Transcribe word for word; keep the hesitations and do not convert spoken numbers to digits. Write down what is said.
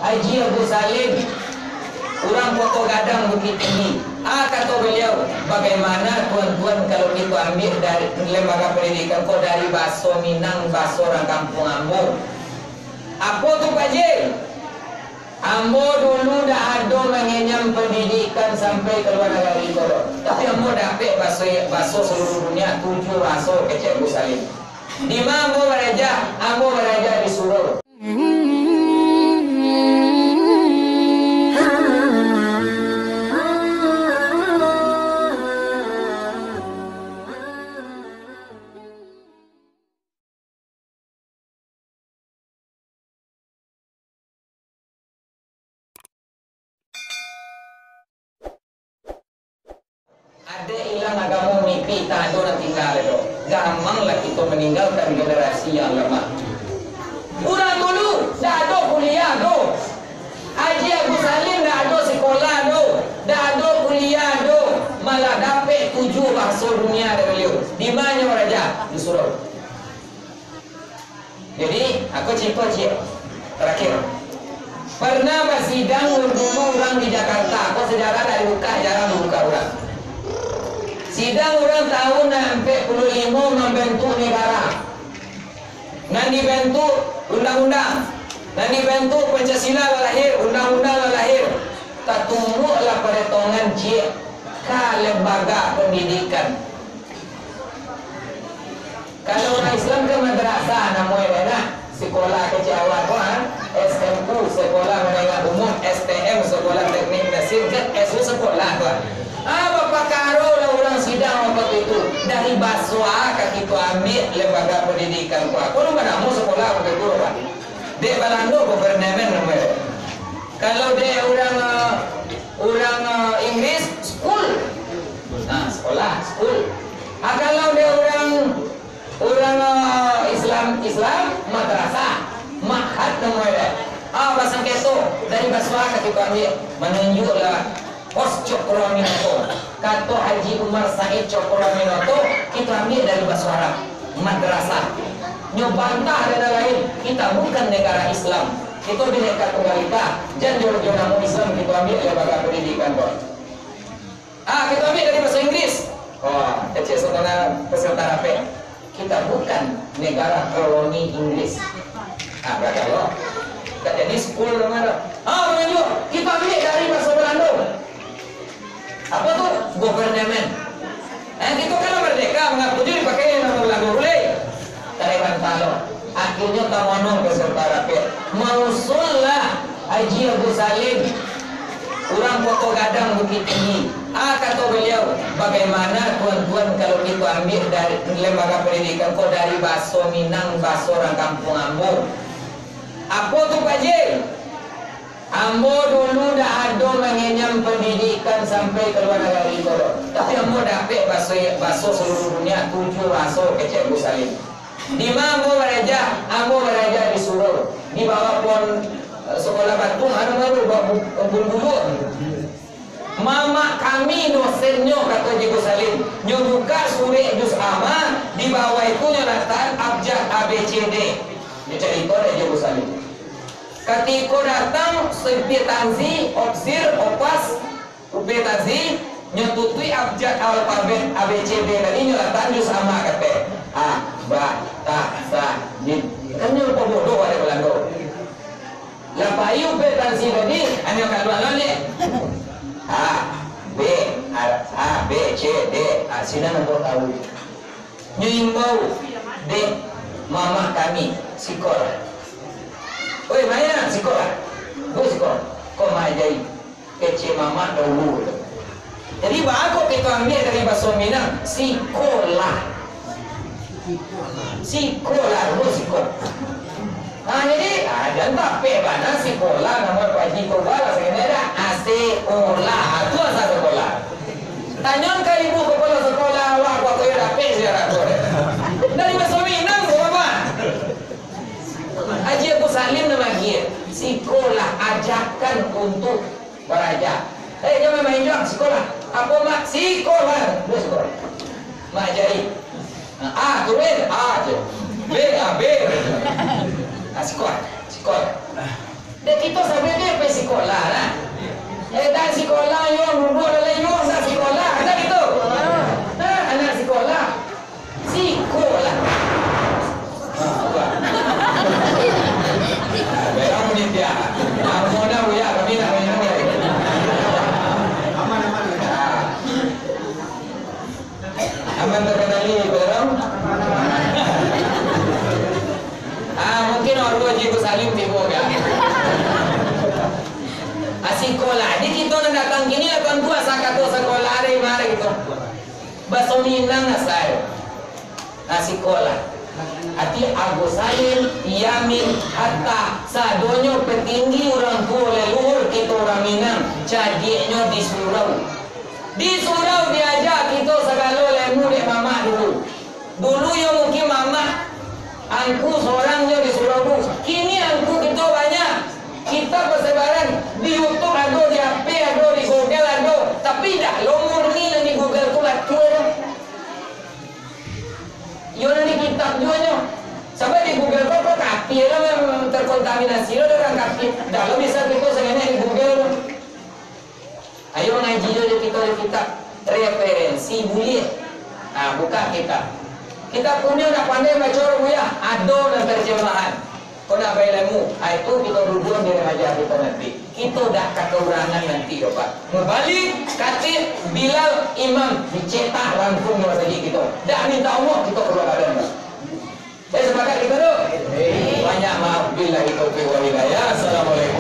Haji Agus Salim, urang Koto Gadang, Bukittinggi. Ah, kato baliau, bagaimana tuan-tuan kalau kito ambiak dari lembaga pendidikan ko dari baso Minang, baso urang kampuang ambo? Apo tu, Pak Ji? Ambo dulu dak ado mangenyam pendidikan sampai ka lua nagari ko doh. Tapi ambo dapek baso, baso saluruah dunia, tujuah baso, kecek Agus Salim. Di ma ambo baraja? Ambo baraja di surau. Adek ilang agamo, mipi tak ado nan tingga doh. Gamang lah kito maninggalkan generasi yang lamah. Urang dulu dak ado kuliah doh. Haji Agus Salim dak ado sikolah doh, dak ado kuliah doh, malah dapek tujuah bahaso dunia dari baliau. Di ma nyo baraja? Di surau. Jadi, aku cerita ciek terakhir. Pernah basidang dulu urang di Jakarta, ko sejarah dari buka, jarang dibuka urang. Sidang urang tahun ampek puluah limo mambentuk negara. Nan dibentuk undang-undang, nan dibentuk Pancasila lah lahir, undang-undang lah lahir. Tatumbuaklah paretongan ciek ka lembaga pendidikan. Kalau urang Islam kan madrasah namonyo, nah, sikolah kecil awal tu, ha? S M U, sekolah menengah umum, S T M, sekolah teknik mesin, kan S U sekolah tu, ha? Ah, bapakaro lah urang sidang wakatu itu, dari baso a ka kito ambiak lembaga pendidikan ko. Ko lu manamo sekolah wakatu itu, Pak? Dek Balando governemen namonyo. Kalau dek urang, eh, urang, eh, Inggris, school. Nah, sekolah, school. Ah, kalau dek urang Urang, ah, Islam, Islam, madrasah, ma'had namonyo deh. Ah, basangketo, dari baso a ka kito ambiak, manunjuaklah pos Cokroaminoto. Kato Haji Umar Said Cokroaminoto, kito ambiak dari baso Arab, madrasah. Nyo bantah dek nan lain, kita bukan negara Islam. Kito Bhinneka Tunggal Ika, jan jo, jo namo Islam kito ambiak lembaga pendidikan ko. Ah, kito ambiak dari baso Inggris. Oh, kecek saudara peserta rapek. Kita bukan negara koloni Inggris. Ah, gagal lo. Tak jadi school lo mah. Ah, manunjuak. Kito ambiak dari baso Balando. Apo tu? Government. Eh, kito kan lah merdeka, mangapa jo dipakai namo Balando, buliah? Taliban talo. Akhirnyo tamonong peserta rapek. Mausullah Haji Agus Salim, urang Koto Gadang, Bukittinggi. Ah, kato baliau, bagaimana tuan-tuan kalau kito ambiak dari lembaga pendidikan ko dari baso Minang, baso urang kampuang ambo? Apo tu, Pak Ji? Ambo dulu dak ado mangenyam pendidikan sampai ka lua nagari ko doh. Tapi ambo dapek baso, baso saluruah dunia, tujuah baso, kecek Agus Salim. Di ma ambo baraja? Ambo baraja di surau, di bawah pohon, eh, sekolah batuang, anu baru, ba-, bu-, bulu-bulu. Mamak kami dosennyo, kato Haji Agus Salim. Nyo buka surek juz amma, di bawah itu nyo latakan abjad A B C D. Nyo carito dek Haji Agus Salim. Katiko datang, Sipir Tanzi, Opsir, Opas, Upir Tanzi, nyo tutuik abjad alfabet A B C D tadi, nyo latakan juz amma, kato, A, ba, ta, sa, jim. Kan nyo lupo bodoh dek Balando. Lah pai Upir Tanzi tadi, anyo kalua lo dek. A, B, A, A, B, C, D. Ah, sinan ambo tahu. Nyo imbau dek mamak kami, sikolah. Oi, Maya, sikolah. Oi, sikolah. Ko maaja, kecek mamak dahulu. Jadi, baa kok kito ambiak dari baso Minang, sikolah. Sikolah, dulu sikolah. Nah, jadi, ah, jan tapek bana sikolah, namo Pak Haji Koba lah, sakini dah, asikolah, tu asa sekolah. Tanyoan ka ibu kapalo sekolah awak, awak ko yo dapek sejarah ko. Dari baso Minang ko, Bapak. Haji Agus Salim nan maagiah, sikolah, ajakan untuk baraja. Eh, jan main-main juo, sikolah. Apo, Mak? Sikolah. Duo sikolah. Mak ajari. A, turun. A, tu. B, A, B. Ah, sikolah. Sikolah. Dek Kito sampai dia pai sikolah lah. Eh, tak sikolah, yo, duduk dalam yo, tak sikolah, kan gitu? Nah, anak sikolah. Sikolah. Ah, bukan. Ah, baik, kamu ni dia. Kamu dah, ya, kami nak main apa? Aman, aman. Ah. Aman terkendali, Bro? Ah, mungkin orang Haji Gus Salim tibo, kan? Ah, sikolah. Di kito nan datang kini, lah tantu asa kato sikolah dari mari gitu. Baso Minang asal. Ah, sikolah. Ati Agus Salim, Yamin, Hatta, sadonyo petinggi urang tuo leluhur kito urang Minang, cadiaknyo di surau. Di surau diaja kito sagalo ilmu dek mamak dulu. Dulu yo mungkin mamak angku sorang jo di surau tu. Kini angku kito banyak. Kitab basebaran di YouTube ado, di H P ado, di Google ado. Tapi dak lo murni nan di Google tu batua tu. Yo nan di kitab juo nyo. Sabab di Google ko, ko kafir lah, memang terkontaminasi lah dengan kafir. Dak lo bisa kito sakenek di Google tu. Ayo mangaji jo di kitab, di kitab. Referensi buliah. Nah, buka kitab. Kitab Kunio nak pandai baco, Buya? Ado nan terjemahan. Kau nak bailmu? Ah, itu kito duduan di remaja kito nanti. Kito dak kakurangan nanti, Bapak. Mubalik, katik, Bilal, imam, dicetak langsung di masajik kito. Dak minta Allah, kito kalua badan, Pak. Eh, sepakat kito tu? Banyak maaf. Billahi taufiq wal hidayah. Assalamualaikum.